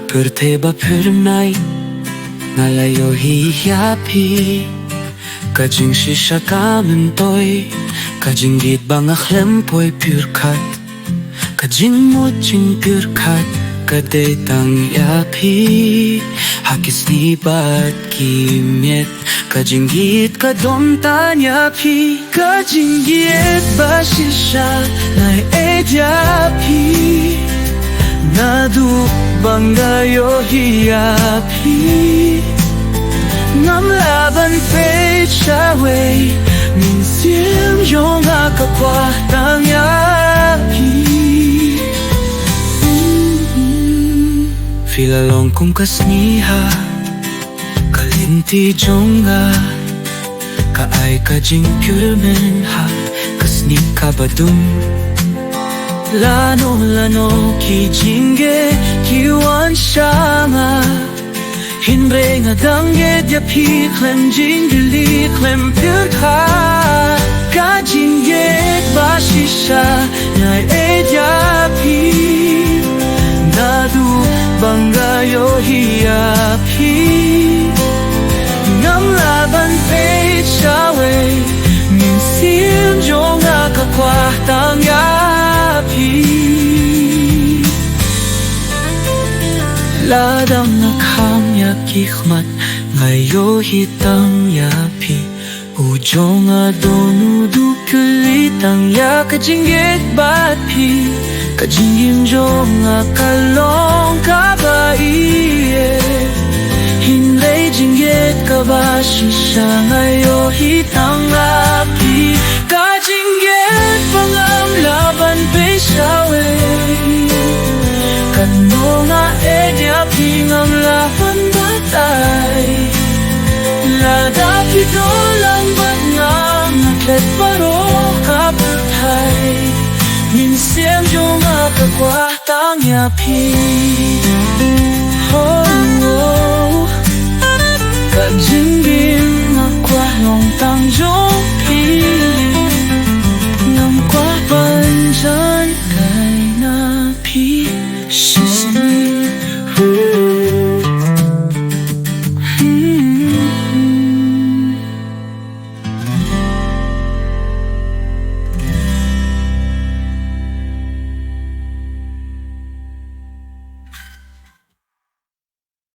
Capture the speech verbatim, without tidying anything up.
Pyrthei ba pyrnai nga la ïohi ïa phi. Ka jingshisha ka myntoi, ka jingïeit ba nga khlem poi pyrkhat. Ka jingmut jingpyrkhat ka dei tang ïa phi. Ha ki sngi bad ki miet, ka jingïeit ka don tang ïa phi. Ka jingïeit ba shisha nga ïeit ïa phi. Naduh ba nga ïohi ïa phi, ngam lah ban peit shawei. Mynsiem jong nga ka kwah tang ïa phi. Phi la long kum ka sngi ha ka lynti jong nga. Ka ai ka jingkyrmen ha ka sngi kaba dum. Lano lano ki jingeh ki wan sha nga. Hynrei nga dang ïeit ïa phi khlem jingkylli khlem pyrkhat. Ka jingïeit ba shisha nga ïeit ïa phi. Naduh ba nga ïohi ïa phi, ngam lah ban peit shawei. Mynsiem jong nga ka kwah tang ïa phi. Lada nga kham ïa ki khmat, nga ïohi tang ïa phi. U jong nga don u duk kylli tang ïa ka jingïeit bad phi. Ka jingim jong nga ka long kaba ïeit, hynrei jingïeit kaba shisha nga ïohi tang ïa phi. Ka jingïeit ba ngam lah ban peit shawei. Katno nga ïeit ïa phi ngam lah ban batai. Lada phi don lang bad nga, nga klet baroh ka pyrthai. Mynsiem jong nga ka kwah tang ïa phi. Oh, oh. Ka jing